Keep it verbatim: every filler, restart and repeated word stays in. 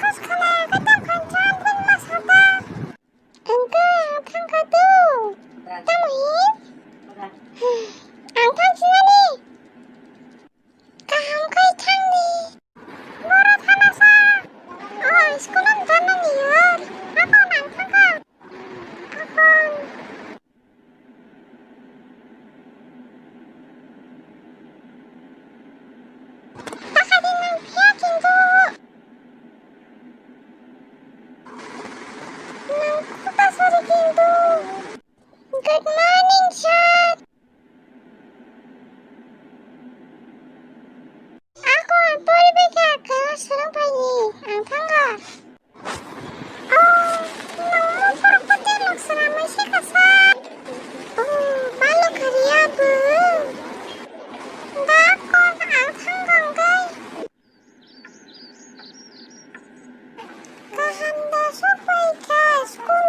Kos khala kaitam khan chan thangma sata. Wngkha ang thangkha tu. Tamo hi? Ang thangsinani. Kaham khe thangdi. Boro thanasa. O school-o tanani yor. Hakon ang thangkha. Hakon. Takadi nang phiya kintu. Nang kuta sori kintu. Good morning, sir. Ako ang poribai kha, class rwng phaini, ang thangkha. Oh, nangno porok pati lok swnamwi se kha, sir. Oh, balo kariya bo. Da ako ang thangkha hwnkhe. Kaham da sokphaikha school